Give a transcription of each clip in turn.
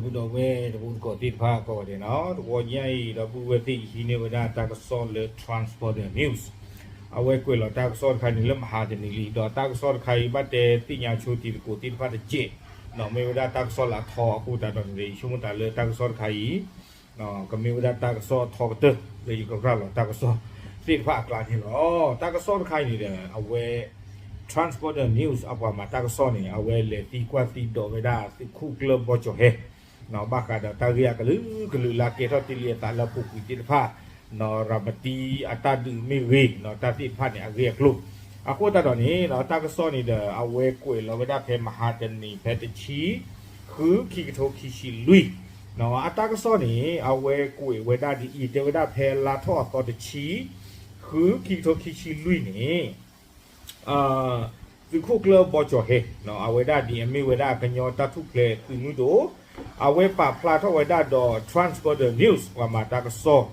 ဒီပုၢ်ဒီဝဲၢ်တံၤသကိးသ့ၣ်တဖၣ်ကိးဂၤဒဲးန့ၣ်, တဂီၤညါအံၤ ဒီပုၢ်ဝဲၢ်သ့ၣ်ယဟံးန့ၢ်ဝဲဒၣ်တၢ်ကစီၣ်လၢ Transporter News, အဝဲကွဲးလီၤတၢ်ကစီၣ်တခါန့ၣ်လၢမဟါတနံၤလံ, ဒီးတၢ်ကစီၣ်တခါအံၤ ဘၣ်တဲသ့ၣ်ညါဆိတံၤသကိးသ့ၣ်တဖၣ်တစဲး, မ့ၢ်ဝဲဒၣ်တၢ်ကစီၣ်လၢအထီအဃိသတးဒီးန့ၣ် ယဆိကမိၣ်တၢ်လၢတၢ်ကစီၣ်တခါအံၤ ကမ့ၢ်ဝဲဒၣ်တၢ်ကစီၣ်အထီကတၢၢ် လၢယကရၤလီၤတၢ်ကစီၣ်သ့ၣ်တဖၣ်အကျါန့ၣ်လီၤ. တၢ်ကစီၣ်တခါအံၤန့ၣ်ဒီး အဝဲ Transporter News အပှၤမၤတၢ်ကစီၣ်န့ၣ် အဝဲလဲၤသံကွၢ်သံဒိးဝဲဒၣ် သုးခိၣ်ကျၢၢ်ဘီကၠီၤဟဲ ဘၣ်ဃးဒီးတၢ်ဂ့ၢ်အကလုာ်ကလုာ်လၢအကဲထီၣ်တ့ၢ်လံအသးလၢအပူၤကွံာ်သ့ၣ်တဖၣ်, ရၤမတံအတၢ်ဒုးမ့ၢ်ဂ့ၤ တၢ်သ့ၣ်တဖၣ်န့ၣ် အဂ့ၢ်အကျိၤ, အဃိသတးဒီးန့ၣ် တၢ်ကစီၣ်န့ၣ်ဒီး အဝဲကွဲးလီၤဝဲဒၣ်ဖဲမဟါတနံၤ ဖဲတဆံ ဃု ခံကထိခံဆံလွံၢ်, အတၢ်ကစီၣ်န့ၣ် အဝဲကွဲးဝဲဒၣ်ဒ်အံၤ, တဲဝဲဒၣ်ဖဲလါထီၣ်အသီတဆံ ဃု ခံကထိခံဆံလွံၢ်န့ၣ် သုးခိၣ်ကျၢၢ်ဘီကၠီၤဟဲ အဝဲဒၣ်ဒ်အမ့ၢ်ဝဲဒၣ်ကညီတၢ်ထူၣ်ဖျဲးသုးမုၢ်ဒိၣ်, အဝဲပာ်ဖျါထီၣ်ဝဲဒၣ်ဒီး Transporter News ပှၤမၤတၢ်ကစီၣ်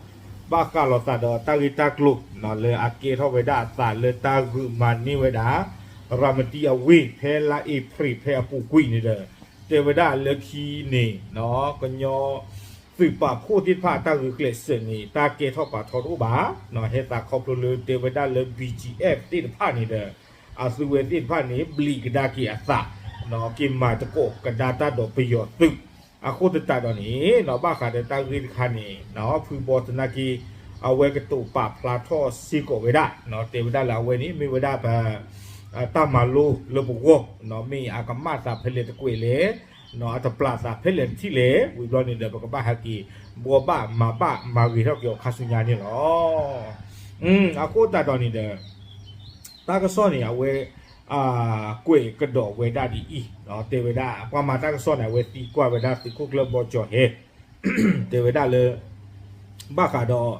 ဘၣ်ဃးလိာ်သးဒီးတၢ်ဂ့ၢ်တၢ်ကျိၤ လၢအကဲထီၣ်ဝဲဒၣ်အသးလၢတၢ်ဂုာ်မၤန့ၢ်ဝဲဒၣ် ရၤမတံအဝ့ၢ် ဖဲလါအ့ဖြ့ၣ်ဖဲအပူၤကွံာ်န့ၣ်ဒီး တဲဝဲဒၣ်လၢခံန့ၣ် ကညီ သုးပာ်ဖှိၣ်သ့ၣ်တဖၣ်အတၢ်ဂုာ်ကျဲးစၢးန့ၣ် တၢ်ကဲထီၣ်ပာ်ထီတအိၣ်ဘၣ်, ဟဲသးခီဖျိလၢတဲဝဲဒၣ်လၢ ဘံၣ်ကၠံၣ်အဲၣ်ဖ် သ့ၣ်တဖၣ်န့ၣ်ဒီး အသုဝဲသ့ၣ်တဖၣ်န့ၣ် ဘျံးကဒါက့ၤအသး က့ၤမၤသကိးကဒါတၢ်ဒီးပယီၤသုး, အဃိသတးဒီးန့ၣ် ဘၣ်ဃးဒီးတၢ်ဂ့ၢ်တခါန့ၣ် ဖုဘီသနာ်က့ အဝဲကတိၤပာ်ဖျါထီၣ်စ့ၢ်ကီးဝဲဒၣ် တဲဝဲဒၣ်လၢအဝဲန့ၣ် မ့ၢ်ဝဲဒၣ်ပ တၢ်မၤလိလၢပဂီၢ်, မ့ၢ်အကမၣ်သးဖဲလဲၣ်တကွဲးလဲၣ်, အတပျၢ်သးဖဲလဲၣ်တထံၣ်လဲၣ်, ဝံၤဘျီန့ၣ်ဒီး ပကဘၣ်ဟဲက့ၤ ဘှီဘၣ်မၤဘၣ်မၤဂ့ၤထီၣ်က့ၤအီၤခါဆူညါန့ၣ်လီၤ. အဃိသတးဒီးန့ၣ်ဒီး တၢ်ကစီၣ်န့ၣ် အဝဲ ကွဲးကဒီးဝဲဒၣ်ဒ်အံၤ, တဲဝဲဒၣ် ပှၤမၤတၢ်ကစီၣ်န့ၣ် အဝဲသံကွၢ်ဝဲဒၣ်သုးခိၣ်ကျၢၢ်ဘီကၠီၤဟဲ တဲဝဲဒၣ်လၢ ဘၣ်ဃးဒီး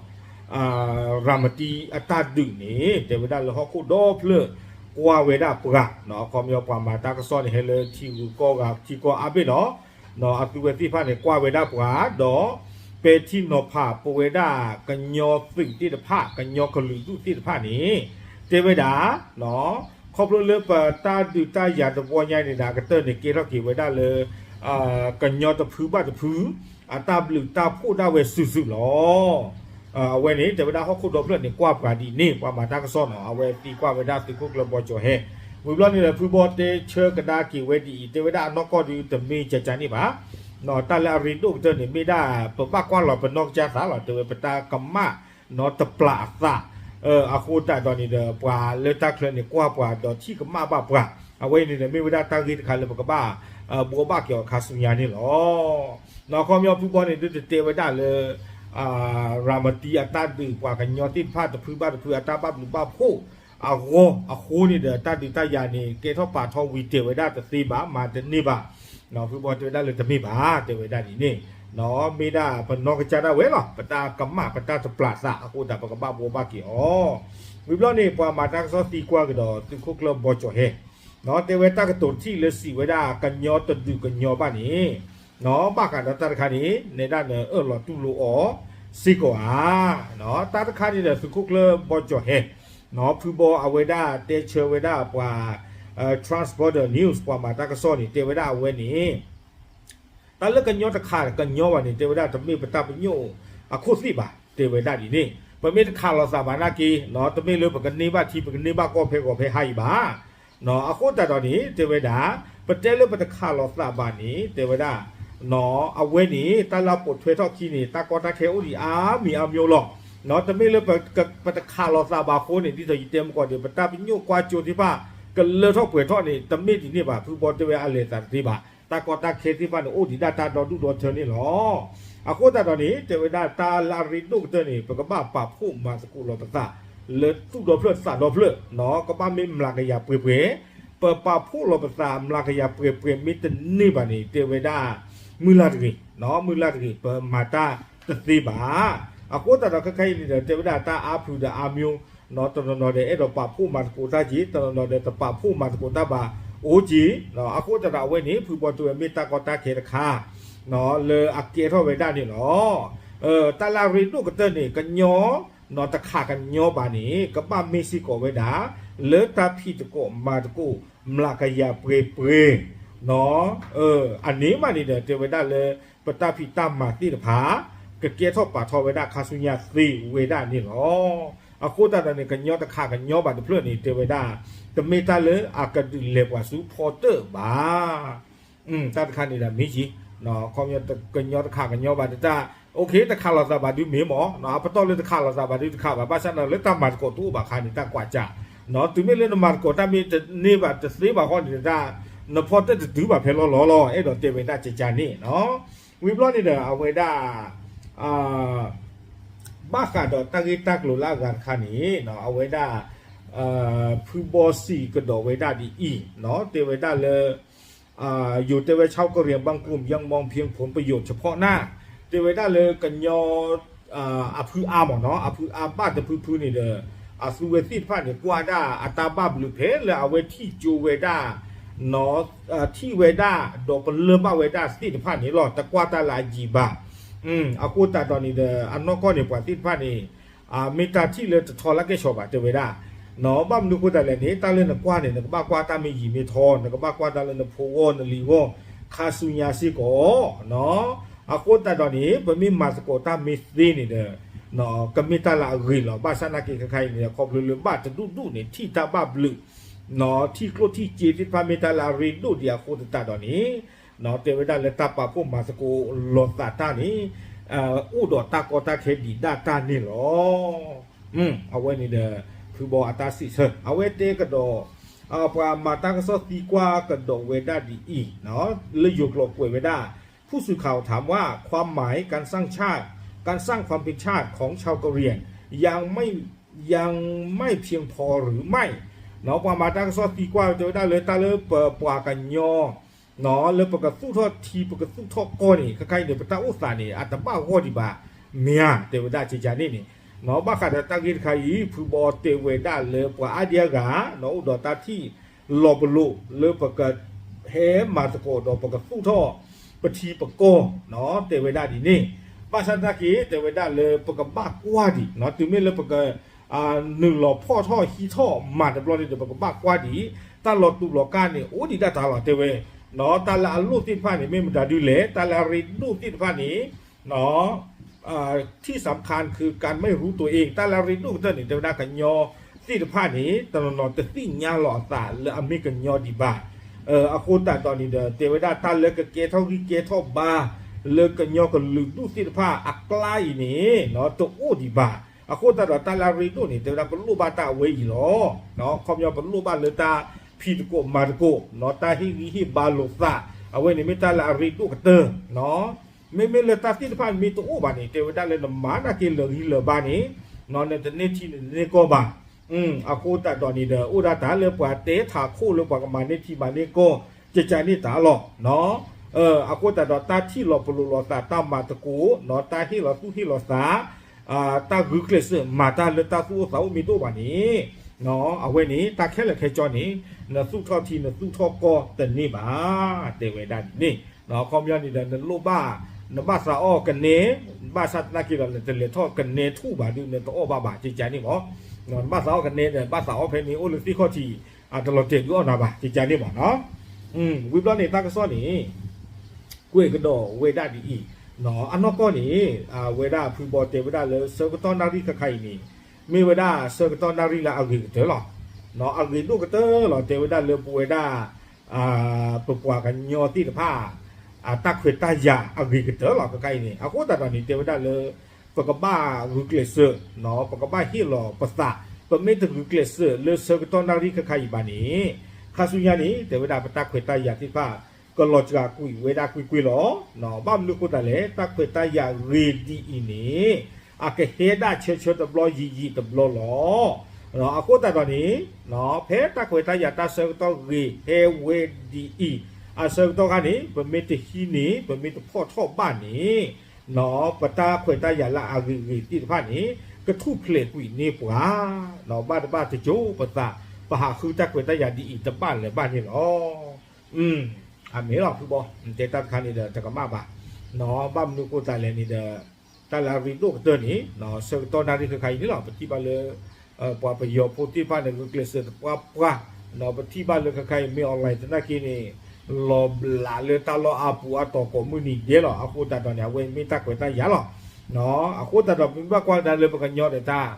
ရၤမတံအတၢ်ဒုးန့ၣ် တဲဝဲဒၣ်လၢဟီၣ်ခိၣ်ဒီဖျၢၣ်ကွၢ်ဝဲဒၣ်ပှၤ, အခီပညီပှၤမၤတၢ်ကစီၣ်န့ၣ် ဟဲလၢထံဂုၤကီၢ်ဂၤထံကီၢ်အါဘ့ၣ်လီၤ. အသုဝဲသ့ၣ်တဖၣ်န့ၣ် ကွၢ်ဝဲဒၣ်ပှၤဒီး ပဲာ်ထံနီၤဖးပဝဲဒၣ်ကညီသုးသ့ၣ်တဖၣ် ကညီကလုာ်ဒူၣ်သ့ၣ်တဖၣ်န့ၣ် တဲဝဲဒၣ် ခီဖျိလၢပတၢ်ဒုးတၢ်ယၤတဘျီညါန့ၣ်ဒီး အကတၢၢ်န့ၣ် ကဲထီၣ်က့ၤဝဲဒၣ်လၢ ကညီတဖုဘၣ်တဖု အတၢ်ဘျုးတၢ်ဖှိၣ်ဒၣ်ဝဲစုာ်စုာ်လီၤ. အဝဲန့ၣ် တဲဝဲဒၣ်ဟီၣ်ခိၣ်ဒီဖျၢၣ်န့ၣ် ကွၢ်ပှၤဒ်န့ၣ် ပှၤမၤတၢ်ကစီၣ်နီၤ အဝဲသံကွၢ်ဝဲဒၣ်သုးခိၣ်ကျၢၢ်ဘီကၠီၤဟဲ, ဝံၤဘျီန့ၣ်ဒီး ဖုဘီတဲဆၢကဒါက့ၤဝဲဒ်အံၤ တဲဝဲဒၣ်အနီၢ်ကီၢ်ဒုးတမ့ၢ်ကကန့ၣ်ဘၣ်, တၢ်လၢအရ့ဒိၣ်ကတၢၢ်န့ၣ် မ့ၢ်ဒၣ်ပဘၣ်ကွၢ်လီၤပနီၢ်ကစၢ်သးလီၤ တဲဝဲပတၢ်ကမၣ် နီတပျၢ်အသး, အဃိသတးဒီးန့ၣ်ဒီး ပှၤလၢတၢ်ချၢန့ၣ် ကွၢ်ပှၤဒီးထံၣ်ကမၣ်ဘၣ်ပှၤ, အဝဲအံၤန့ၣ်ဒီး မ့ၢ်ဝဲဒၣ်တၢ်ဂ့ၢ်တခါလၢပကဘၣ် ဘှီဘၣ်က့ၤအီၤခါဆူညါန့ၣ်လီၤ. နီၢ်ခီပညီဖုဘီန့ၣ် ဒုးတတဲဝဲဒၣ်လၢ ရၤမတံအတၢ်ဒုးပှၤကညီသ့ၣ်တဖၣ်တဖုဘၣ်တဖုအတၢ်ဘၣ်ဘျုးဘၣ်ဖှိၣ်အဂီၢ်အဃိန့ၣ်ဒီး တၢ်ဒုးတၢ်ယၤန့ၣ် ကဲထီၣ်ပာ်ထီဝံၤတဲဝဲဒၣ်တသ့ဘၣ် မၤတန့ၢ်ဘၣ် ဖုဘီတဲဝဲဒၣ်လၢတမ့ၢ်ဘၣ် တဲဝဲဒၣ်ဒ်န့ၣ်, မ့ၢ်ဒၣ်ပနီၢ်ကစၢ်ဒၣ်ဝဲလီၤ ပတၢ်ကမၣ်ပတၢ်တပျၢ်သးအဃိသတး ပကဘၣ်ဘှီဘၣ်က့ၤအီၤ, ဝံၤဘျီန့ၣ် ပှၤမၤတၢ်ကစီၣ်သံကွၢ်ကဒီးသုးခိၣ်ကျၢၢ်ဘီကၠီၤဟဲ တဲဝဲတၢ်ကတိၤတထံၣ်လၢစံးဝဲဒၣ်ကညီတဒုးကညီဘၣ်န့ၣ် ဘၣ်ဃးဒီးတၢ်တခါန့ၣ် နဲဒၣ်နအၢၣ်လီၤတူၢ်လိာ်အီၤစ့ၢ်ကီးဧါ, တၢ်တခါန့ၣ်ဒီးသုးခိၣ်ကျၢၢ်ဘီကၠီၤဟဲ ဖုဘီအဝဲဒၣ်တဲဆၢဝဲဒၣ်ပှၤ Transporter News ပှၤမၤတၢ်ကစီၣ်န့ၣ် တဲဝဲဒၣ်အဝဲန့ၣ် တၢ်လၢကညီတခးကညီဘၣ်န့ၣ် တဲဝဲဒၣ်တမ့ၢ်ပတၢ်ပညိၣ်အခိၣ်သ့ၣ်ဘၣ် တဲဝဲဒၣ်ဒ်န့ၣ်, ပမ့ၢ်တခးလိာ်သးဘၣ်နာ်က့ တမ့ၢ်လၢပကန့ၢ်ဘၣ်ထံ ပကန့ၢ်ဘၣ်ကီၢ်ဖဲဂီၤဖဲဟါအံၤဘၣ်, အဃိသတးဒီးန့ၣ် တဲဝဲဒၣ် ပတဲလၢပတခးလိာ်သးဘၣ်န့ၣ် တဲဝဲဒၣ် အဝဲန့ၣ် တၢ်လၢအပိာ်ထွဲထီၣ်ခံန့ၣ် တၢ်ကီတၢ်ခဲအိၣ်ဒံးအါမံၤအါမံၤလီၤ. တမ့ၢ်လၢပတခးလိာ်သးဘၣ်အဃိန့ၣ် ဒ်သိးယတဲမကီၢ်ဒီး ပတၢ်ပညိၣ်ကွၢ်စိသ့ၣ်တဖၣ် ကလၢထီၣ်ပှဲၤထီၣ်န့ၣ် တမ့ၢ်ဒ်န့ၣ်ဘၣ် ဖုဘီတဲဝဲအလဲၤသးတသ့ဘၣ်. တၢ်ကီတၢ်ခဲသ့ၣ်တဖၣ်န့ၣ် အိၣ်ဒံးဒၣ်တၢ်ဒီဒူၣ်ဒီထၢန့ၣ်လီၤ. အဃိသတးဒီးန့ၣ် တဲဝဲဒၣ်တၢ်လၢအရ့ဒိၣ်ကတၢၢ်န့ၣ် ပကဘၣ်ပာ်ဖှိၣ်မၤသကိးလီၤပသး လၢသူၣ်ဒီဖျၢၣ်သးဒီဖျၢၣ် ကဘၣ်မ့ၢ်မျးကယၤပှဲၤပှဲၤ, ပပာ်ဖှိၣ်လီၤပသးမျးကယၤပှဲၤပှဲၤမ့ၢ်တန့ၢ်ဘၣ်န့ၣ် တဲဝဲဒၣ် မုၢ်လၢ်တဂ့ၤ, မုၢ်လၢ်တဂ့ၤ ပမၤတၢ်တသ့ဘၣ်. အဃိသတးဒီးခဲခါအံၤန့ၣ်ဒီး တဲဝဲဒၣ်တၢ်အါဖုးဒီးအါမျိုး တနီၤနီၤဒီးအဲၣ်ဒိးပာ်ဖှိၣ်မၤသကိးတၢ်က့ၤ, တနီၤနီၤဒီးတပာ်ဖှိၣ်မၤသကိးတၢ်ဘၣ်အိၣ်က့ၤ. အဃိသတးဒီးအဝဲန့ၣ် ဖုဘီတဲဝဲမ့ၢ်တၢ်ကီတၢ်ခဲတခါ လၢအကဲထီၣ်ဝဲဒၣ်န့ၣ်လီၤ. တၢ်လၢအရ့ဒိၣ်ကတၢၢ်န့ၣ် ကညီ တခးကညီဘၣ်န့ၣ် ကဘၣ်မ့ၢ်စ့ၢ်ကီးဝဲဒၣ် လၢတၢ်ဖံးသကိးမၤသကိး မျးကယၤပှဲၤပှဲၤ အန့ၣ်မးန့ၣ်ဒီး တဲဝဲဒၣ်လၢ ပတၢ်ဖံးတၢ်မၤသ့ၣ်တဖၣ် ကကဲထီၣ်ပာ်ထီၣ်ဝဲဒၣ်ခါဆူညါသ့ဝဲဒၣ်န့ၣ်လီၤ. အဃိသတးဒီးန့ၣ် ကညီတခးကညီဘၣ်တဖျၢၣ်န့ၣ် တဲဝဲဒၣ် တမ့ၢ်တၢ်လၢအကဒုးလဲၤပှၤဆူဖီတၢၣ်ဘၣ်. တၢ်တခါန့ၣ်ဒီးမ့ၢ်ယံၤ ခီပညီ ကညီတခးကညီဘၣ်တတၢ် အိၣ်ခ့ တခးလိာ်သးဘၣ်ဒုမ့ၢ်မး, အပတီၢ်လၢတခးလိာ်သးဘၣ်ဒုတခးဘၣ်, ဘၣ်ဆၣ်န့ၣ်လၢတၢ်မၤသကိးတအိၣ်ဘၣ်အခါန့ၣ် တၢ်ကွၢ်ကၢ်, တုၤမ့ၢ်လၢနမၤသကိးတၢ်မ့ၢ်တန့ၢ်ဘၣ်တသ့ဘၣ်ဃီန့ၣ် တၢ် နဖီတၢၣ်တတုၤဘၣ်ဖဲလီၤလီၤလီၤ, အဲၣ်ဒိးတဲဝဲဒၣ်ကကန့ၣ် ဝံၤဘျီန့ၣ်ဒီး အဝဲဒၣ် ဘၣ်ဃးဒီးတၢ်ဂ့ၢ်တၢ်ကျိၤလၢအဂၤတခါန့ၣ် အဝဲဒၣ် ဖုဘီစံးကဒီးဝဲဒၣ်ဒ်အံၤ တဲဝဲဒၣ်လၢ ယိၤတဲဝဲ ชาวกะเหรี่ยงบางกลุ่มยังมองเพียงผลประโยชน์เฉพาะหน้า တဲဝဲဒၣ်လၢကညီ အဖုအါမ့ၢ်နီၤ အဖုအါဘၣ်တဖုဖုန့ၣ်ဒီး အသူဝဲသ့ၣ်တဖၣ်န့ၣ် ကွၢ်ဒၣ်အတၢ်ဘၣ်ဘျုးဖဲလၢအဝဲထံၣ်ကၠိဝဲဒၣ် ထံၣ်ဝဲဒၣ် ဒီးပလၢၢ်ဘၣ်ဝဲဒၣ်သ့ၣ်တဖၣ်န့ၣ်လီၤ. တကွၢ်တၢ်လၢအယံၤဘၣ်. အဃိသတးဒီးန့ၣ်ဒီး အနီၢ်ကီၢ်န့ၣ် ပှၤသ့ၣ်တဖၣ်န့ၣ် မ့ၢ်တၢ်ထံၣ်လၢတထီလၢကဲၣ်ဆိးဘၣ် တဲဝဲဒၣ်, ဘၣ်မနုၤအဃိသတးလဲၣ်န့ၣ် တၢ်လၢနကွၢ်န့ၣ် နကဘၣ်ကွၢ်တၢ်မ့ၢ်ယံၤမ့ၢ်ထီ, နကဘၣ်ကွၢ်တၢ်လၢနဖိဂီၢ်နလံၤဂီၢ် ခါဆူညါစ့ၢ်ကီး အဃိသတးဒီးန့ၣ် ပမ့ၢ်မၤသကိးတၢ်မ့ၢ်သ့န့ၣ်ဒီး ကမ့ၢ်တၢ်လၢအဂ့ၤလီၤ. ဘၣ်ဆၣ်နာ်က့ ခဲခါအံၤန့ၣ် ခီဖျိလၢဘၣ်တဒူၣ်ဒူၣ်န့ၣ် ထံၣ်တၢ်ဘၣ်ဘျုး ထံၣ်ကျိၣ်ထံၣ်စ့သ့ၣ်တဖၣ်မ့ၢ်တၢ်လၢအရ့ဒိၣ်ဒံးအဃိသတးဒီးန့ၣ် တဲဝဲဒၣ်လၢတၢ်ပာ်ဖှိၣ်မၤသကိးလိာ်သးတၢ်န့ၣ် အိၣ်ဒီးတၢ်ကီတၢ်ခဲဒံးဒၣ်တၢ်န့ၣ်လီၤ. အဝဲန့ၣ်ဒီး ဖုဘီအတၢ်စံးဆၢ အဝဲတဲကဒီး ပှၤမၤတၢ်ကစီၣ်သံကွၢ်ကဒီးဝဲဒၣ်ဒ်အံၤ လၢယိၤကျိာ်ကွဲးဝဲဒၣ် ผู้สื่อข่าวถามว่าความหมายการสร้างชาติ การสร้างความเป็นชาติของชาวกะเหรี่ยง ยังไม่ ยังไม่เพียงพอหรือไม่ ပှၤမၤတၢ်ကစီၣ်သံကွၢ်တဲဝဲဒၣ်လၢတၢ်လၢပပှၤကညီ လၢပကသူၣ်ထီၣ်ထံပကသူၣ်ထီၣ်ကီၢ်န့ၣ် ခဲခါအံၤန့ၣ် ပတၢ်အိၣ်သးန့ၣ် အတဘၣ်ဂီၢ်ဒံးဘၣ် မ့ၢ်ဧါ တဲဝဲဒၣ်ကကန့ၣ်န့ၣ် ဘၣ်ဃးဒီးတၢ်ဂ့ၢ်တခါအံၤ ဖုဘီတဲဝဲဒၣ်လၢပှၤအါဒံအါဂၤ အိၣ်ဒီးတၢ်ထံၣ်လီၤပလိာ်လၢပက ဟဲမၤသကိးဒီးပကသူၣ်ထီၣ်ပထံပကီၢ် တဲဝဲဒၣ်ဒ်န့ၣ် ဘၣ်ဆၣ်သနာ်က့ တဲဝဲဒၣ်လၢပကဘၣ်ကွၢ်ဒံး တုၤမ့ၢ်လၢပက နုာ်လီၤဖီၣ်ထီၣ်ဟံးထီၣ်မၤတဘျီန့ၣ်ဒီး ပကဘၣ်ကွၢ်ဒံး တၢ်လီၤတူာ်လီၤကာ်န့ၣ် အိၣ်ဒံးဒၣ်တၢ်လီၤ တဲဝဲ တၢ်လၢအလိၣ်သ့ၣ်တဖၣ်န့ၣ် မ့ၢ်မတၤဒုလဲၣ် တၢ်လၢအရ့ဒိၣ်သ့ၣ်တဖၣ်န့ၣ် ที่สำคัญคือการไม่รู้ตัวเอง တၢ်လၢအရ့ဒိၣ်ကတၢၢ်န့ၣ် တဲဝဲဒၣ်ကညီသ့ၣ်တဖၣ်န့ၣ် တနီၤနီၤတသ့ၣ်ညါလီၤအသးလၢအမ့ၢ်ကညီဒံးဘၣ်. အဃိသတးဒီးန့ၣ်ဒီး တဲဝဲဒၣ်တၢ်လၢကကဲထီၣ်ဂံၢ်ကဲထီၣ်ဘါ လၢကညီကလုာ်ဒူၣ်သ့ၣ်တဖၣ်အကျါအံၤန့ၣ် တအိၣ်ဒံးဘၣ်. အဃိသတးဒီးတၢ်လၢအရ့ဒိၣ်န့ၣ် တဲဝဲဒၣ်ပလိၣ်ဘၣ်တၢ်အဝဲအံၤလီၤ. ခီပညီပလိၣ်ဘၣ်လၢတၢ်ဖံးသကိးမၤသကိး တၢ်ဟ့ၣ်ဂံၢ်ဟ့ၣ်ဘါလိာ်သး အဝဲန့ၣ်မ့ၢ်တၢ်လၢအရ့ဒိၣ်ကတၢၢ် မ့မ့ၢ်လၢတၢ်သ့ၣ်တဖၣ်မ့ၢ်တအိၣ်ဘၣ်န့ၣ် တဲဝဲဒၣ်လၢနမၤနာ်က့ၤလၢာ်ဂံၢ်လၢာ်ဘါန့ၣ် နတန့ၢ်ထံနန့ၢ်ကီၢ်ဘၣ်. အဃိသတးဒီးန့ၣ်ဒီး အိၣ်ဒၣ်တၢ်လၢပှၤတဲထးခိၣ်လၢပှၤကမၤန့ၢ်ထံမၤန့ၢ်ကီၢ် ကကန့ၣ်တၢ်လီၤ. အဃိသတးဒီးတၢ်ထံၣ်လီၤပလိာ်လိာ်သး တၢ်မၤသကိး တၢ်ဟ့ၣ်လီၤသူၣ်ဟ့ၣ်လီၤသး တၢ်ဂုာ်ကျဲးစၢးမၤတၢ်လၢတၢ်သူၣ်အိၣ်သးအိၣ်မ့ၢ်တအိၣ်ဘၣ်န့ၣ် အဝဲန့ၣ် တၢ်ခဲလၢာ်ခဲဆ့န့ၣ် နသူၣ်ထီၣ်ထံနသူၣ်ထီၣ်ကီၢ်တန့ၢ်ဘၣ် တဲဝဲဒၣ်န့ၣ် ခီပညီန့ၣ်ဒီး နလိၣ်ဘၣ် နဘၣ်သးအီၣ်ကနဲ ဘၣ်ဆၣ်သနာ်က့ဒီး နတလဲၤထီၣ်ကနဲထူၣ်ဘၣ်ဒီး နတအီၣ်ဘၣ်ဘၣ် ကကန့ၣ်မး. နဘၣ်သးအီၣ်ကနဲဒီး ဘၣ်သးအီၣ်ဖဲန့ၣ် အိၣ်လၢသ့ၣ်ခီၣ်ထံး တလီၤတဲာ်ဒုးအီၣ်နၤဘၣ် ကကန့ၣ်မးနီၤ. ဝံၤဘျီန့ၣ် တၢ်ကစီၣ်န့ၣ် ကွဲးကဒီးဝဲဒၣ်ဒ်အံၤ, အနီၢ်ကီၢ်န့ၣ် ဝဲဒၣ်ဖုဘီတဲဝဲဒၣ်လၢဆၢကတီၢ်နၣ်ရံၣ်ခဲခါအံၤန့ၣ် မ့ၢ်ဝဲဒၣ်ဆၢကတီၢ်နၣ်ရံၣ်လၢအဂ့ၤကတၢၢ်လီၤ. အဂ့ၤဒိၣ်ကတၢၢ်လီၤ တဲဝဲဒၣ်လၢပဝဲဒၣ် ပပှၤကညီသ့ၣ်တဖၣ် အတၢ်ခွဲးတၢ်ယာ်အဂ့ၤကတၢၢ်လီၤ ခဲခါအံၤန့ၣ်. အဃိသတးဒီးန့ၣ် တဲဝဲဒၣ်လၢ ပကဘၣ်ဂုာ်ကျဲးစၢး ပကဘၣ်ဟ့ၣ်လီၤပသး, ပမ့ၢ်တဂုာ်ကျဲးစၢးလၢဆၢကတီၢ်နၣ်ရံၣ်ခဲခါအံၤဘၣ်န့ၣ် ခါဆူညါန့ၣ် တဲဝဲဒၣ်ပတၢ်ခွဲးတၢ်ယာ်သ့ၣ်တဖၣ် ကလီၤစှၤကွံာ်ဝဲဒၣ်ကွ့ၢ်ကွ့ၢ်လီၤ. ဘၣ်မနုၤအဃိသတးလဲၣ် တၢ်ခွဲးတၢ်ယာ်ဂ့ၤဒ်အံၤန့ၣ် အကဟဲဒၣ်ဆၢဆၢတဘျီယံာ်ယံာ်တဘျီလီၤ. အဃိသတးဒီးန့ၣ် ဖဲတၢ်ခွဲးတၢ်ယာ်တၢ်ဆၢကတီၢ်ဂ့ၤဟဲဝဲဒ်အံၤ အဆၢကတီၢ်ခါန့ၣ် ပမ့ၢ်တဟံးန့ၢ် ပမ့ၢ်တဖီၣ်ထီၣ်ဘၣ်န့ၣ် ပတၢ်ခွဲးတၢ်ယာ်လၢအဂ့ၤဂ့ၤသ့ၣ်တဖၣ်န့ၣ် ကထူၣ်ဖျဲးကွံာ်န့ၢ်ပှၤ, ဘၣ်တဘၣ်တကၠိပသး ပဟးဃုတၢ်ခွဲးတၢ်ယာ်ဒ်အံၤတဘၣ်လၢၤဘၣ်န့ၣ်လီၤ. အမ့ၢ်လီၤဖုဘီ တဲတၢ်တခါန့ၣ်ဒီးတကမၣ်ဘၣ်,ဘၣ်မနုၤအဃိသတးလဲၣ်န့ၣ်ဒီး တၢ်လၢအရ့ဒိၣ်ကတၢၢ်န့ၣ် ဆၢကတီၢ်နၣ်ရံၣ်ခဲခါအံၤန့ၣ်လီၤ. ပထံၣ်ဘၣ်လၢ ပှၤပယီၤဖိသ့ၣ်တဖၣ်န့ၣ် ဂုာ်ကျဲးစၢးသပှၢ်ပှၢ်, ပထံၣ်ဘၣ်လၢခဲခါအံၤ မ့ၢ် online သနာ်က့န့ၣ် လီၤဘျးလၢတၢ်လီၢ်အါပူၤအါတီၤကိးမုၢ်နံၤဒဲးလီၤ. အဃိသတးဒီးန့ၣ် အဝဲမ့ၢ်တၢ်ခွဲးတၢ်ယာ်လီၤ. အဃိသတးဒီး ပမ့ၢ်ဘၣ်ကွၢ်ကဒါလၢပကညီဒီးတၢ်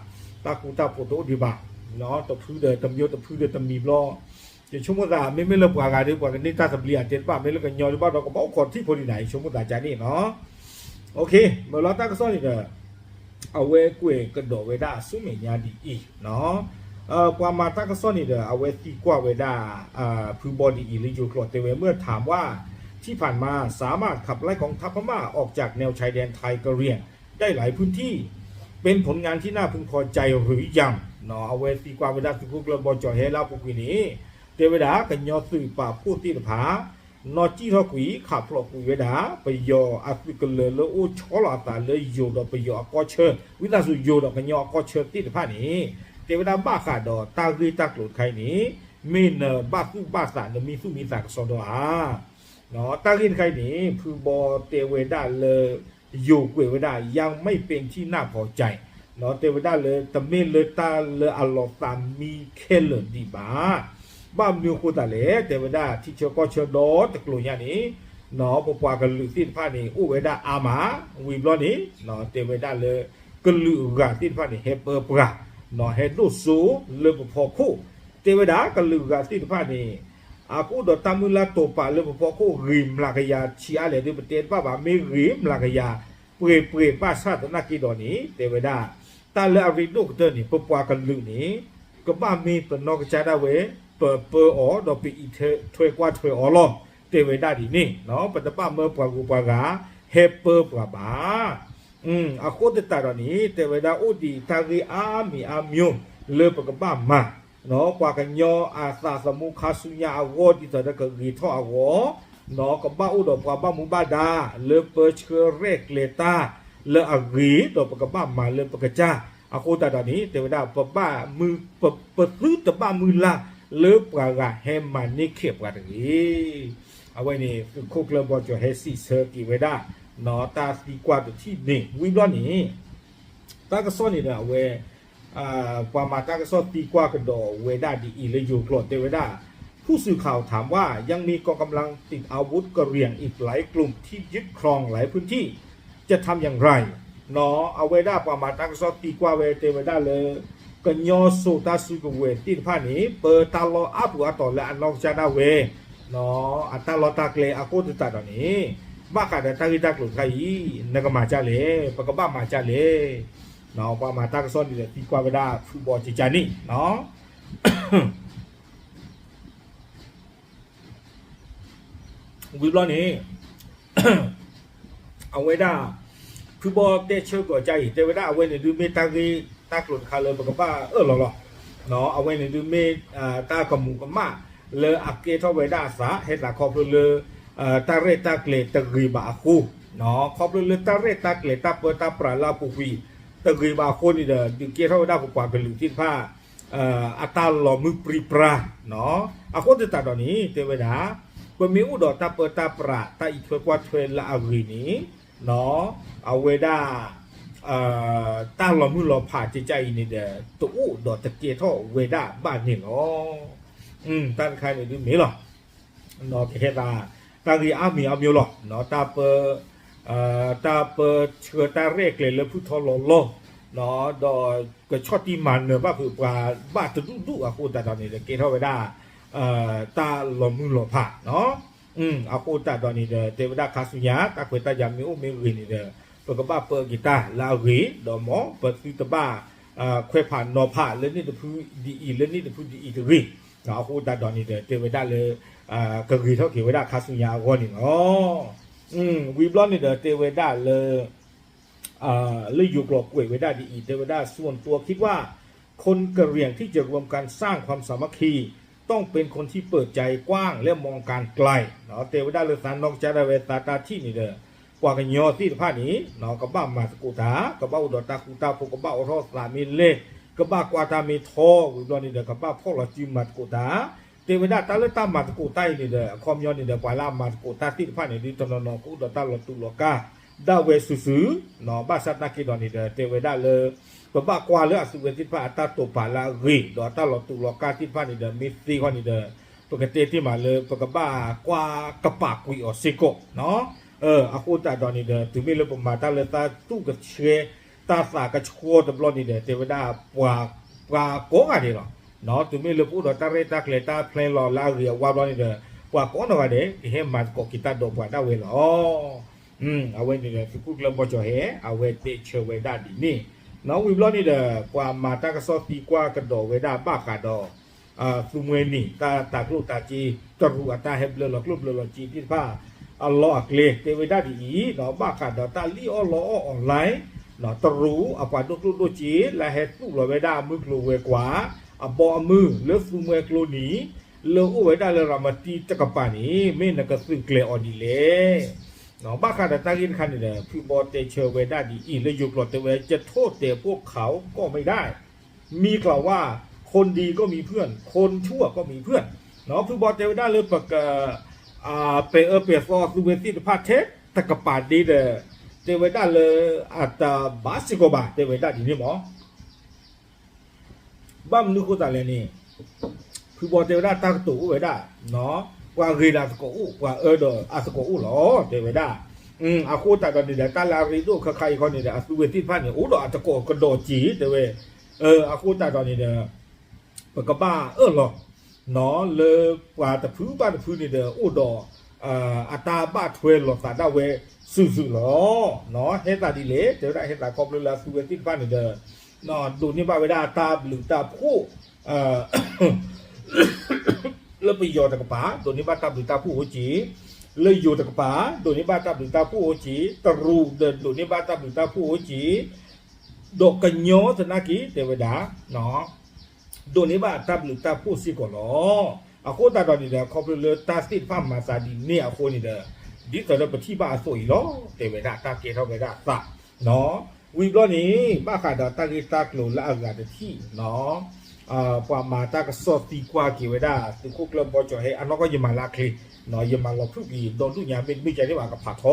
တၢ်ဃူတၢ်ဖိးတအိၣ်ဒံးဘၣ်, တဖုဒီးတမံၤ တဖုဒီးတမံၤဘျီ, ယဆိကမိၣ်သး မ့မ့ၢ်လၢပှၤဂၤဒီး ပှၤကန့ၢ်တၢ်သဘျ့အတဲတဘၣ်, မ့ၢ်လၢကညီဒံးဘၣ်ဒီး ကဘၣ်အိၣ်ခိးထံၣ်ဖိဒံးနၤ ယဆိကမိၣ်သးကန့ၣ်နီၤ. မ့ၢ်လီၤတၢ်ကစီၣ်န့ၣ်ဒီး အဝဲကွဲးကဒီးဝဲဒၣ်ဆူမဲာ်ညါဒ်အံၤ, ပှၤမၤတၢ်ကစီၣ်န့ၣ်ဒီး အဝဲသံကွၢ်ဝဲဒၣ် ဖုဘီဒ်အံၤ လၢယိၤကျိာ်တဲဝဲ เมื่อถามว่าที่ผ่านมาสามารถขับไล่กองทัพพม่าออกจากแนวชายแดนไทยกะเหรี่ยงได้หลายพื้นที่เป็นผลงานที่น่าพึงพอใจหรือยัง အဝဲသံကွၢ်ဝဲဒၣ်သုးခိၣ်ကျၢၢ်ဘီကၠီၤဟဲလၢအပူၤကွံာ်န့ၣ်, တဲဝဲဒၣ် ကညီသုးပာ်ဖှိၣ်သ့ၣ်တဖၣ် နီၢ်ကံၣ်ထီၣ်ကွံာ် ခးဖျိးကွံာ်ဝဲဒၣ် ပယီၤအသုးကလၢၤလၢအိၣ်ဆီလီၤအသးလၢယိၤဒီးပယီၤအကီၢ်ဆၢ ဝံသးစူၤယိၤဒီးကညီအကီၢ်ဆၢသ့ၣ်တဖၣ်န့ၣ်, တဲဝဲဒၣ်ဘၣ်ဃးဒီးတၢ်ဂ့ၢ်တၢ်ကျိၤတခါအံၤန့ၣ်, မ့ၢ်နဘၣ်သူၣ်ဘၣ်သး နမံသူၣ်မံသးကစီဒီဧါ. တၢ်ဂ့ၢ်တခါအံၤန့ၣ် ဖုဘီတဲဝဲဒၣ်လၢ ယိၤကွဲးဝဲဒၣ် ยังไม่เป็นที่น่าพอใจ တဲဝဲဒၣ်လၢ တမ့ၢ်လၢတၢ်လၢအလီၤသးမံခဲလၢာ်ဒံးဘၣ်. ဘၣ်မနုၤအဃိသတးလဲၣ်, တဲဝဲဒၣ်ထံဆၢကီၢ်ဆၢဒီတကျိၤညါန့ၣ်, ပပှၤကလုာ်သ့ၣ်တဖၣ်န့ၣ် အိၣ်ဝဲဒၣ်အါမး, ဝံၤဘျီန့ၣ် တဲဝဲဒၣ်လၢ ကလုာ်အဂၤသ့ၣ်တဖၣ်န့ၣ် ဟဲပၢပှၤ, ဟဲဒိၣ်စိလၢပဖီခိၣ်, တဲဝဲဒၣ်ကလုာ်အဂၤသ့ၣ်တဖၣ်န့ၣ် အကအိၣ်ဒီးတၢ်မုၢ်လၢ်တိာ်ပာ်လၢပဖီခိၣ် ဂ့ၤမျးကယၤဆံးအါလဲၣ်ဒီး ပတဲတဘၣ်ဘၣ်, မ့ၢ်ဂ့ၤမျးကယၤ ပှဲၤပှဲၤဘၣ်ဆၣ်သနာ်က့ဒီးန့ၣ် တဲဝဲဒၣ် တၢ်လၢအရ့ဒိၣ်ကတၢၢ်န့ၣ် ပပှၤကလုာ်န့ၣ် ကဘၣ်မ့ၢ်ပနီၢ်ကစၢ်ဒၣ်ဝဲ ပပၢအီၤဒီးပအံးထွဲကွၢ်ထွဲအီၤလီၤ. တဲဝဲဒၣ်ဒ်န့ၣ်, ပတဘၣ်မၢပှၤဂုၤပှၤဂၤ ဟဲပၢပှၤဘၣ်. အဃိသတးဒီးန့ၣ် တဲဝဲဒၣ်အိၣ်ဒံးတၢ်ဂ့ၢ်အါမံၤအါမျိၤ လၢပကဘၣ်မၤ ပှၤကညီအသးသမူခါဆူညါအဂီၢ် ဒ်သိးဒီးကဂ့ၤထီၣ်အဂီၢ်, ကဘၣ်အိၣ်ဒီးပှၤဘၣ်မူဘၣ်ဒါ လၢပၢဆှၢရဲၣ်ကျဲၤတၢ်လၢအဂ့ၤ ဒီးပကဘၣ်မၤလၢပကစၢ်. အဃိသတးဒီးန့ၣ် တဲဝဲဒၣ် ပဘၣ်မုၢ်, ပသုတဘၣ်မုၢ်လၢ်လၢပှၤဂၤဟဲမၤန့ၢ်ခဲးပှၤတဂ့ၤ. အဝဲန့ၣ် သုးခိၣ်ကျၢၢ်ဘီကၠီၤဟဲစံးဆၢက့ၤဝဲဒၣ် တၢ်သံကွၢ်တထံၣ်န့ၣ် ဝံၤဘျီန့ၣ် တၢ်ကစီၣ်န့ၣ်ဒီးအဝဲ ပှၤမၤတၢ်ကစီၣ်သံကွၢ်ကဒီးဝဲဒၣ်ဒ်အံၤလၢယိၤကျိာ်တဲဝဲဒၣ် ผู้สื่อข่าวถามว่า ยังมีกองกำลังติดอาวุธกะเหรี่ยงอีกหลายกลุ่มที่ยึดครองหลายพื้นที่ จะทำอย่างไร အဝဲဒၣ်ပှၤမၤတၢ်ကစီၣ်သံကွၢ်ဝဲတဲဝဲဒၣ်လၢ ကညီစိၤတၢ်စုကဝဲၤသ့ၣ်တဖၣ်န့ၣ် ပၢတၢ်လီၢ်အါပူၤအါတီၤလၢအနီၢ်ကစၢ်ဒၣ်ဝဲ အတၢ်လီၢ်တၢ်ကျဲအဃိသတးဒီးန့ၣ် ဘၣ်ဃးဒီးတၢ်ဂ့ၢ်တၢ်ကျိၤတခါအံၤ နကမၤဒ်လဲၣ်, ပကဘၣ်မၤဒ်လဲၣ်. ပှၤမၤတၢ်ကစီၣ်န့ၣ်ဒီးသံကွၢ်ဝဲဒၣ်ဖုဘီကကန့ၣ် ဝံၤဘျီန့ၣ် အဝဲဒၣ် ဖုဘီတဲဆၢကီးကါအံၤ တဲဝဲဒၣ်အဝဲန့ၣ်ဒုးမ့ၢ်တၢ်ဂ့ၢ်တၢ်ကျိၤတခါလၢပကဘၣ်အၢၣ်လီၤလီၤ. အဝဲန့ၣ်ဒုးမ့ၢ် တၢ်ကမူၤကမၣ်လၢအကဲထီၣ်ဝဲဒၣ်အသး ဟဲသးခီဖျိလၢ တၢ်ရဲၣ်တၢ်ကျဲၤတဂ့ၤဘၣ်အဃိ, ခီဖျိလၢတၢ်ရဲၣ်တၢ်ကျဲၤတၢ်ပၢတၢ်ပြးလၢအပူၤကွံာ် တဂ့ၤဘၣ်အဃိန့ၣ်ဒီး ဒုးကဲထီၣ်ဝဲဒၣ်ပပှၤကလုာ်သ့ၣ်တဖၣ် အတၢ်လီၤမုၢ်ပြံပြါ အဃိသတးဒီးန့ၣ် တဲဝဲဒၣ် ပမ့ၢ်အိၣ်ဒီးတၢ်ပၢတၢ်ပြး တၢ်အံးထွဲကွၢ်ထွဲလၢအဂ့ၤန့ၣ် အဝဲဒၣ် တၢ်လီၤမုၢ်လီၤဖးကကါအံၤန့ၣ်ဒီး တအိၣ်ဒီးတကဲထီၣ်ဝဲဒၣ်ဘၣ်န့ၣ်လီၤ. တၢ်တခါန့ၣ်ဒုးမ့ၢ်လီၤ. ကဟဲသး တၢ်ဂ့ၢ်အါမံၤအါမျိၤလီၤ. တၢ်ပၢ တၢ်ပၢဆှၢတၢ်ရဲၣ်ကျဲၤလၢဖုထီလီၤလီၢ် ဒီးကဆီၣ်တံၢ်မၤနၢၤဘၣ်ဖုးပှၤဘၣ်တဒူၣ်ဒူၣ်အဃိသတးဒီးန့ၣ်ဒီး ကဲထီၣ်ဝဲဒၣ် တၢ်လီၤမုၢ်လီၤဖး အဃိသတးဒီးန့ၣ်ဒီး တဲဝဲဒၣ်ခါဆူညါ တၢ်ခွဲးတၢ်ယာ်မ့ၢ်အိၣ်မ့ၢ်ဂ့ၤန့ၣ်ဒီး ပကဘၣ်ပၢက့ၤတၢ်လၢအဂ့ၤ ဒီးမ်ပသုတဘၣ် ခွဲးဖးနီၤဖးလၢန့ၣ်တဖုဒ်အံၤ လၢန့ၣ်တဖုဒ်အံၤတဂ့ၤ. အဃိသတးဒီးန့ၣ်ဒီး တဲဝဲဒၣ်လၢ ကဂ့ၤထီၣ်က့ၤဝဲဒၣ်ခါဆူညါအဂီၢ်န့ၣ်လီၤ. ဝံၤဘျီန့ၣ်ဒီး တဲဝဲဒၣ်လၢ လၢယိၤကျိာ်ကွဲးဝဲဒၣ်ဒ်အံၤ တဲဝဲဒၣ် ส่วนตัวคิดว่า คนกะเหรี่ยงที่จะรวมกันสร้างความสามัคคี ต้องเป็นคนที่เปิดใจกว้างและมองการไกล တဲဝဲဒၣ်လၢသးနီၢ်ကစၢ်ဒၣ်ဝဲသးတၢ်ထံၣ်န့ၣ်ဒီး ပှၤကညီသ့ၣ်တဖၣ်န့ၣ် ကဘၣ်မၤသကိးတၢ် ကဘၣ်အိၣ်ဒီးတၢ်ဃူတၢ်ဖိး ကဘၣ်အိးထီၣ်သးမ့ၢ်လဲၣ် ကဘၣ်ကွၢ်တၢ်မ့ၢ်ထီ ဝံၤဘျီန့ၣ်ဒီး ကဘၣ်ဖီၣ်လီၤစုမၤသကိးတၢ် တဲဝဲဒၣ်တၢ်လၢတၢ်မၤသကိးတၢ်အံၤန့ၣ်ဒီး အခီပညီန့ၣ်ဒီး ပှၤလၢအမၤသကိးတၢ်သ့ၣ်တဖၣ်န့ၣ် ဒ်တနီၤနီၤကအိၣ်ဒီးတၢ်လီၤတူာ်လီၤကာ် ဒၣ်ဝဲစုာ်စုာ် ဘၣ်ဆၣ်သနာ်က့ဒီးန့ၣ်ဒီး တဲဝဲဒၣ်လၢ ပဘၣ်ကွၢ်လၢအသုဝဲသ့ၣ်တဖၣ်အတၢ်တိာ်ပာ်လၢအဂ့ၤ ဒီးအတၢ်လီၤတူာ်လီၤကာ်သ့ၣ်တဖၣ်န့ၣ်ဒီး မ့ၢ်သ့ခီန့ၣ်ဒီး ပကတဲတ့ၢ်မးလၢပကဘၣ်ကွၢ်ကပာ်ကွံာ်အီၤစ့ၢ်ကီး, အဃိသတးဒီးန့ၣ်ဒီး တုၤမ့ၢ်လၢပမၤတၢ်လၢတၢ်သူၣ်ကဆှဲ တၢ်သးကဆှီတဘျီန့ၣ်ဒီး တဲဝဲဒၣ် ပှၤကိးဂၤဒဲးလီၤ. တုၤမ့ၢ်လၢပအိၣ်ဒီးတၢ်ရဲၣ်တၢ်ကျဲၤတၢ် plan လီၤလၢအဂ့ၤအဝါဘျီန့ၣ်ဒီး ပှၤကိးနီၢ်ဂၤဒဲး ကဟဲမၤသကိးက့ၤတၢ်ဒီးပှၤဒၣ်ဝဲလီၤ. အဝဲန့ၣ်ဒီးသုးခိၣ်ကျၢၢ်ဘီကၠီၤဟဲ အဝဲတဲဆၢဝဲဒၣ်ဒ်န့ၣ်, ဝံၤဘျီန့ၣ်ဒီး ပှၤမၤတၢ်ကစီၣ်သံကွၢ်ကဒီးဝဲဒၣ်ဘၣ်ဃးဒီး သူမှဲနံၤ တၢ်တၤကျိၣ်တၤစ့ တရူးအတၢ်ဟဲဘျၢလီၤကျိၣ်ဘျၢလီၤစ့သ့ၣ်တဖၣ် အလီၢ်အကျဲ တဲဝဲဒၣ်ဒ်အံၤ, ဘၣ်ဃးဒီးတၢ်လံၣ်အီၣ်လီအီၣ် online တရူးအပှၤဒိၣ်ကျိၣ်ဒိၣ်စ့ လၢဟဲသူၣ်လီၤဝဲဒၣ်မုၢ်ကျိၤဝဲၤကွာ် အဘီအမုၢ်လၢသူမှဲကျိနံၤ လၢအိၣ်ဝဲဒၣ်လၢရၤမတံတကပၤန့ၣ် မ့ၢ်နကသုးကျဲၤအီၤဒ်လဲၣ်. ဘၣ်ဃးဒီးတၢ်ဂ့ၢ်တခါန့ၣ်ဒီး ဖုဘီတဲဆၢဝဲဒၣ်ဒ်အံၤ လၢယိၤကျိာ်တဲဝဲ จะโทษแต่พวกเขาก็ไม่ได้ มีกล่าวว่า คนดีก็มีเพื่อน คนชั่วก็มีเพื่อน ဖုဘီတဲဝဲဒၣ်လၢပက ပဲာ်အၢပဲာ်သီသုဝဲသ့ၣ်တဖၣ်ထဲတကပၤဒ့ဒီး တဲဝဲဒၣ်လၢ အတဘၣ်စ့ၢ်ကီးဘၣ် တဲဝဲဒၣ်ဒ်န့ၣ်မး. ဘၣ်မနုၤဃိသးလဲၣ်န့ၣ် ဖုဘီတဲဝဲဒၣ်တၢ်ကတိၤအိၣ်ဝဲဒၣ်, ပှၤဂ့ၤဒီးအသကိးအိၣ် ပှၤအၢဒီးအသကိးအိၣ်လီၤ တဲဝဲဒၣ်. အဃိသတးဒီးန့ၣ်ဒီး တၢ်လၢအရ့ဒိၣ်ခဲခါအံၤခီန့ၣ်ဒီး အသုဝဲသ့ၣ်တဖၣ်န့ၣ် အိၣ်ဒီးအသကိးကဒီးက့ၤ တဲဝဲ. အဃိသတးဒီးန့ၣ်ဒီး ပကဘၣ်အၢၣ်လီၤ လၢပှၤတဖုဘၣ်တဖုန့ၣ်ဒီး အိၣ်ဒီး အတၢ်ဘၣ်ထွဲလိာ်သးဒၣ်ဝဲစုာ်စုာ်လီၤ. ဟဲသးဒ်လဲၣ် တဲဝဲဒၣ် ဟဲသးခီဖျိလၢအသုဝဲသ့ၣ်တဖၣ်န့ၣ်ဒီး ဒိးန့ၢ်ဘၣ်ဝဲဒၣ်တၢ်ဘျုးတၢ်ဖှိၣ် လၢပယီၤတကပၤ ဒိးန့ၢ်ဘၣ်တၢ်ဘျုးတၢ်ဖှိၣ်အိၣ်က့ၤ, လၢယိၤတကပၤ ဒိးန့ၢ်ဘၣ်တၢ်ဘျုးတၢ်ဖှိၣ်အိၣ်က့ၤ, တရူးဒီးဒိးန့ၢ်ဘၣ်တၢ်ဘျုးတၢ်ဖှိၣ်အိၣ်က့ၤ, ဒီးကညီသနာ်က့ တဲဝဲဒၣ် ဒိးန့ၢ်ဘၣ်တၢ်ဘျုးတၢ်ဖှိၣ်စ့ၢ်ကီးလီၤ. အဃိသတးဒီးန့ၣ်ဒီး ခီဖျိလၢတၢ်သ့ၣ်တဖၣ်မၤသးဒ်န့ၣ်အဃိန့ၣ်ဒီး ဒ်သိးဒီးပထံၣ်ဘၣ်အသိးအံၤလီၤ တဲဝဲဒၣ် တၢ်ကဲထီၣ်ဝဲဒၣ်အသး ဝံၤဘျီန့ၣ် ဘၣ်ဃးဒီးတၢ်ဂ့ၢ်တၢ်ကျိၤလၢအဂၤတထံၣ် ပှၤမၤတၢ်ကစီၣ်သံကွၢ်က့ၤဝဲဒၣ် သုးခိၣ်ကျၢၢ်ဘီကၠီၤဟဲ အနီၢ်ကီၢ်ယမၤလၢအချ့, ယမၤလီၤဖုၣ်က့ၤ ဒီဒူၣ်ညါမ့တမ့ၢ်ကဲန့ၣ်ဘၣ်ကဖးထီ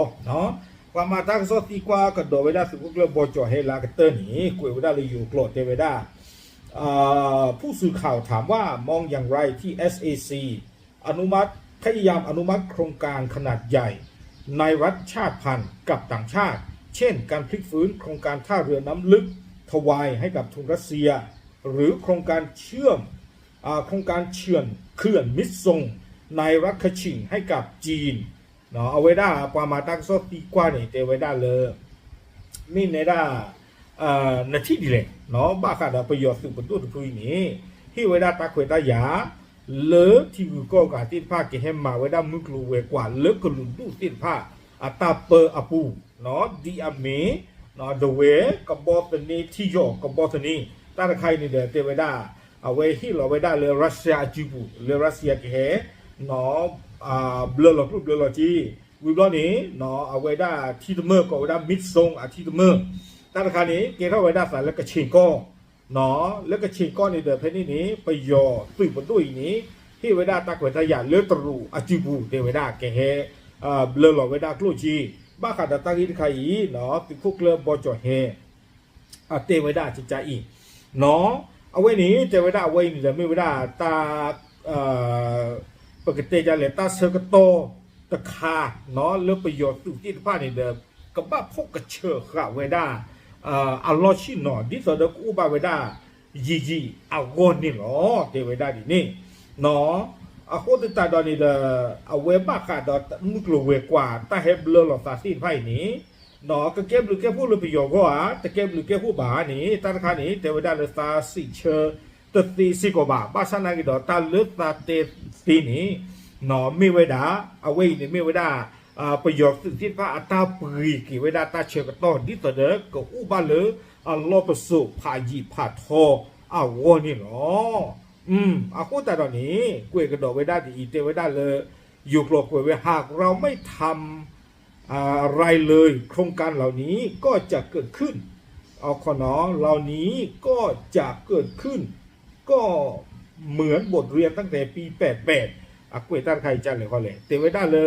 ပှၤမၤတၢ်ကစီၣ်သံကွၢ်ကဒီးဝဲဒၣ်သုးခိၣ်ကျၢၢ်ဘီကၠီၤဟဲလၢအကတၢၢ်န့ၣ် ကွဲးဝဲဒၣ်လၢယိၤကျိာ်တဲဝဲဒၣ် ผู้สื่อข่าวถามว่ามองอย่างไรที่ เอสเอซี อนุมัติ พยายามอนุมัติโครงการขนาดใหญ่ในรัฐชาติพันธุ์กับต่างชาติ เช่น การพลิกฟื้นโครงการท่าเรือน้ำลึกทวายให้กับทุนรัสเซีย หรือโครงการเชื่อม อ่า โครงการเชื่อมเขื่อนมิดซงในรัฐคชิงให้กับจีน အဝဲဒၣ် ပှၤမၤတၢ်ကစီၣ်သံကွၢ်န့ၣ် တဲဝဲဒၣ်လၢ မ့ၢ်နဲဒၣ် နထံၣ်ဒ်လဲၣ် ဘၣ်ဃးဒီးပယီၤသုးပဒိၣ်တဖုအံၤန့ၣ် ဟ့ၣ်ဝဲဒၣ်တၢ်ခွဲးတၢ်ယာ် လၢထံဂုၤကီၢ်ဂၤသ့ၣ်တဖၣ် ကဟဲမၤဝဲဒၣ်မုၢ်ကျိၤဝဲၤကွာ်လၢကလုာ်ဒူၣ်သ့ၣ်တဖၣ် အတၢ်ပၢအပူၤ ဒ်အမ့ၢ် ဒဝဲၢ် ကဘီသန့ ထံယီၣ် ကဘီသန့ တၢ်တခါအံၤန့ၣ်ဒီး တဲဝဲဒၣ် အဝဲဟ့ၣ်လီၤဝဲဒၣ်လၢ Russia အစုပူၤ လၢ Russia ကဟဲ ဘျၢလီၤကျိၣ်ဘျၢလီၤစ့ ဝံၤဘျီန့ၣ် အဝဲဒၣ်ထံတမၢၢ် ကိးဝဲဒၣ် Midsour အထံတမၢၢ် တၢ်တခါန့ၣ် ကဲထီၣ်ဝဲဒၣ်သးလၢကဆ့ၣ်ကီၢ် လၢကဆ့ၣ်ကီၢ်န့ၣ်ဒီး ဖဲန့ၣ်န့ၣ် ပယီၤသုးပဒိၣ်အံၤန့ၣ် ဟ့ၣ်ဝဲဒၣ်တၢ်ခွဲးတၢ်ယာ်လၢတရူးအစုပူၤ တဲဝဲဒၣ် ကဟဲ ဘျၢလီၤဝဲဒၣ်ကျိၣ်စ့ ဘၣ်ဃးဒီးတၢ်ဂ့ၢ်တခါအံၤ သုးခိၣ်ကျၢၢ်ဘီကၠီၤဟဲ အတဲဝဲဒၣ်ကကအံၤ အဝဲန့ၣ် တဲဝဲဒၣ်အဝဲအံၤန့ၣ်ဒီး မ့ၢ်ဝဲဒၣ်တၢ် ပကတဲဒ်လဲၣ် တၢ်ဆၢကတီၢ်တခါ လၢပယီၤသုးသ့ၣ်တဖၣ်န့ၣ်ဒီး ကဘၣ်ဖီၣ်ကဆၢဃာ်ဝဲဒၣ် အလီၢ်ဆ့ၣ်နီၤ ဒ်သိးဒီးကအိၣ်ဘၣ်ဝဲဒၣ် ယံာ်ယံာ်အဂီၢ်န့ၣ်လီၤ တဲဝဲဒၣ်ဒ်န့ၣ် အဃိသတးဒီးန့ၣ်ဒီး အဝဲဘၣ်ဃးဒီးမုၢ်ကျိၤဝဲၤကွာ် တၢ်ဟဲဘျၢလီၤသးသ့ၣ်တဖၣ်အံၤန့ၣ် ကကဲဘျုးကဲဖှိၣ်လၢပယီၤအဂီၢ်ဧါ တကဲဘျုးကဲဖှိၣ်ဘၣ်န့ၣ် တၢ်တခါန့ၣ် တဲဝဲဒၣ်လၢသးစံးဆၢတသ့စ့ၢ်ကီးဘၣ်. ဘၣ်ဆၣ်နာ်က့ဒီး တၢ်လၢသးတဲသ့န့ၣ် မ့ၢ်ဝဲဒၣ် အဝဲအံၤန့ၣ်မ့ၢ်ဝဲဒၣ် ပယီၤသုးသ့ၣ်တဖၣ်အတၢ်ပှ့ၤက့ၤဝဲဒၣ်တၢ်ဆၢကတီၢ် ဒ်သိးဒီးကအိၣ်ဘၣ်လၢအလီၢ်ပစိာ်ဖးယံာ်ဖးထီအဂီၢ်န့ၣ်လီၤ. အဃိသတးဒီးန့ၣ် ကွဲးကဒီးဝဲဒၣ်ဒ်အံၤ တဲဝဲဒၣ်လၢ ယိၤကျိာ်ကွဲးဝဲ หากเราไม่ทำ อะไรเลย โครงการเหล่านี้ก็จะเกิดขึ้น เอาขอเนาะ เหล่านี้ก็จะเกิดขึ้น ก็เหมือนบทเรียนตั้งแต่ปีแปดแปด အကွဲးတၢ်တခါအံၤကလဲၣ်ဃီလဲၣ် တဲဝဲဒၣ်လၢ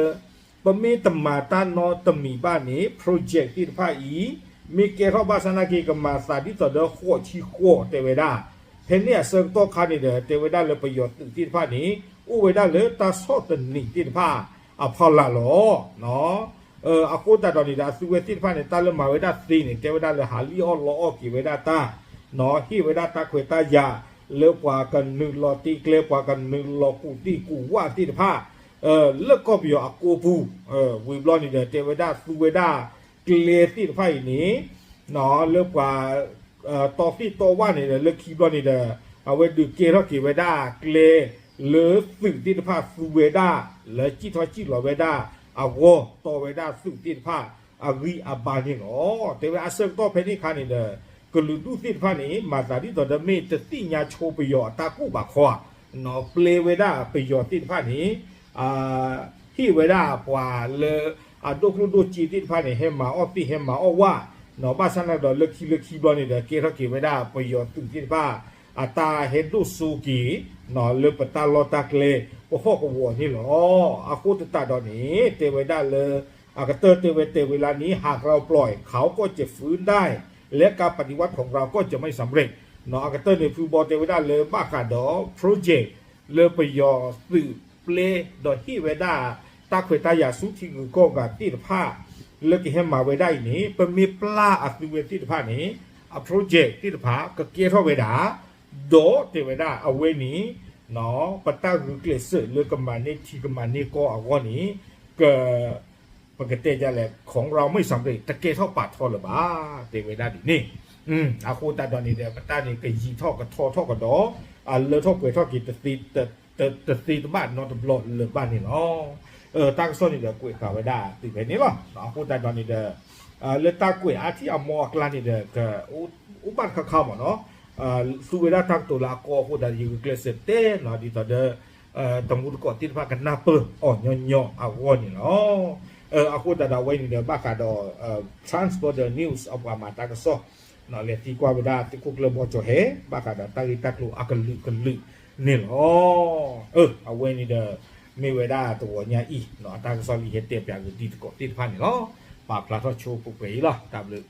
ပမ့ၢ်တမၤတၢ်နီတမံၤဘၣ်န့ၣ် project သ့ၣ်တဖၣ်အံၤ မ့ၢ်ကဲထီၣ်ဘၣ်ဆၣ်နာ်က့ ကမၤသးဒ်သိးဒီးဃိးဆံဃိး တဲဝဲဒၣ် ဖဲန့ၣ်အဆၢကတီၢ်ခါန့ၣ်ဒီး တဲဝဲဒၣ်လၢပယီၤသုးသ့ၣ်တဖၣ်န့ၣ် အိၣ်ဝဲဒၣ်လၢတၢ်ဆီၣ်သနံးသ့ၣ်တဖၣ်အဖီလာ်လီၤ. အဃိသတးဒီးန့ၣ်ဒီး အသုဝဲသ့ၣ်တဖၣ်န့ၣ် တၢ်လၢမၤဝဲဒၣ်သ့န့ၣ် တဲဝဲဒၣ်လၢဟးလံၣ်အီၣ်လီအီၣ်က့ၤဝဲဒၣ်တၢ်, ဟ့ၣ်ဝဲဒၣ်တၢ်ခွဲးတၢ်ယာ် လၢပှၤကနုာ်လီၤတ့ကျဲ ပှၤကနုာ်လီၤကူၣ်သ့ၣ်ကူၣ်ဝၣ်သ့ၣ်တဖၣ် လၢကီၢ်ပယီၤအကိပူၤ, ဝံၤဘျီန့ၣ်ဒီး တဲဝဲဒၣ်သူဝဲဒၣ်ကျဲသ့ၣ်တဖၣ်အံၤန့ၣ် လၢပှၤ တီသ့ၣ်တီဝၣ်န့ၣ်ဒီး လၢခံဘျီန့ၣ်ဒီး အဝဲဒုးကဲထီၣ်က့ၤဝဲဒၣ်ကျဲ လၢသုးသ့ၣ်တဖၣ်သူဝဲဒၣ် လၢစံၣ်ထီၣ်စံၣ်လီၤဝဲဒၣ်အဂီၢ် တီဝဲဒၣ်သုးသ့ၣ်တဖၣ်အဂံၢ်အဘါန့ၣ်လီၤ. တဲဝဲအဆၢကတီၢ်ဖဲန့ၣ်အခါန့ၣ်ဒီး ကလုာ်ဒူၣ်သ့ၣ်တဖၣ်န့ၣ် မၤသးဒ်သိးဒီးမ့ၢ်တသ့ၣ်ညါဆိပယီၤအတၢ်ကူၣ်ဘၣ်ခီဧါ, ပျဲဝဲဒၣ်ပယီၤသ့ၣ်တဖၣ်န့ၣ် ဟ့ၣ်ဝဲဒၣ်ပှၤလၢအဒိၣ်ကျိၣ်ဒိၣ်စ့သ့ၣ်တဖၣ်န့ၣ် ဟဲမၤအီၣ်သ့ၣ်ဟဲမၤအီၣ်ဝၣ်, ဘၣ်ဆၣ်န့ၣ်ဒီးလၢခံလၢခံဘျီန့ၣ်ဒီး ကဲထီၣ်က့ၤဝဲဒၣ်ပယီၤသုးသ့ၣ်တဖၣ် အတၢ်ဟဲဒိၣ်စိက့ၤ လၢပတၢ်လီၢ်တၢ်ကျဲ ပဟီၣ်ကဝီၤန့ၣ်လီၤ. အဃိသတးဒီးန့ၣ် တဲဝဲဒၣ်လၢ အကတၢၢ်တဲဝဲတဲဝဲလၢန့ၣ် หากเราปล่อยเขาก็จะฟื้นได้ และการปฏิวัติของเราก็จะไม่สำเร็จ အကတၢၢ်န့ၣ် ဖုဘီတဲဝဲဒၣ်လၢဘၣ်ဃးဒီး project လၢပယီၤသုးပျဲဒီးဟ့ၣ်ဝဲဒၣ် တၢ်ခွဲးတၢ်ယာ်ဆူထံဂုၤကီၢ်ဂၤသ့ၣ်တဖၣ် လၢကဟဲမၤဝဲဒၣ်အံၤန့ၣ် ပမ့ၢ်ပျၢ်အသုဝဲသ့ၣ်တဖၣ်န့ၣ် အ project သ့ၣ်တဖၣ်ကကဲထီၣ်ဝဲဒၣ် ဒီးတဲဝဲဒၣ်အဝဲန့ၣ် ပတၢ်ဂုာ်ကျဲးစၢးလၢကမၤန့ၢ်ထံကမၤန့ၢ်ကီၢ်အဂီၢ်န့ၣ် က ပကတဲဒ်လဲၣ် ของเราไม่สำเร็จ တကဲထီၣ်ပာ်ထီၣ်လၢၤဘၣ် တဲဝဲဒၣ်ဒ်န့ၣ်. အဃိသတးဒီးန့ၣ်ဒီး ပတၢ်န့ၣ်ကယံာ်ထီၣ်ကထီထီၣ်ကဒီး အလၢထီၣ်ပှဲၤထီၣ်က့ၤ တသ့တဘၣ်နီတဘျီလၢၤဘၣ်န့ၣ်လီၤ. တၢ်ကစီၣ်န့ၣ်ဒီးကွဲးဃာ်ဝဲဒၣ်တုၤဖဲန့ၣ်လီၤ. အဃိသတးဒီးန့ၣ်ဒီး လၢတၢ်ကွဲးအါထံၣ်အမီအကျါန့ၣ်ဒီး အိၣ်ဘၣ်တခါခါမ့ၢ်နီၤ သူဝဲဒၣ်တၢ်ကတိၤလၢအကီအဃိသတးဒီး ယဂုာ်ကျဲးစၢးတဲနီၤ ဒ်သိးဒီး တမူတကိးသ့ၣ်တဖၣ်ကနၢ်ပၢၢ်အီၤညီညီအဂီၢ်န့ၣ်လီၤ. အဃိသတးဒီးအဝဲန့ၣ်ဒီး ဘၣ်ဃးဒီး Transborder News အပှၤမၤတၢ်ကစီၣ် လဲၤသံကွၢ်ဝဲဒၣ်သုးခိၣ်ကျၢၢ်ဘီကၠီၤဟဲ ဘၣ်ဃးဒီးတၢ်ဂ့ၢ်တၢ်ကျိၤအကလုာ်ကလုာ်န့ၣ်လီၤ. အဝဲန့ၣ်ဒီး မ့ၢ်ဝဲဒၣ်တဂီၤညါအံၤ အတၢ်ကစီၣ်လၢယဟဲတဲပၠးဂ့ၤဒ်တကိးသ့ၣ်တဖၣ်န့ၣ်လီၤ. ပာ်ဖျါထီၣ်ဆိပှဲၤပှဲၤအံၤလီၤ. တၢ်ဘျုး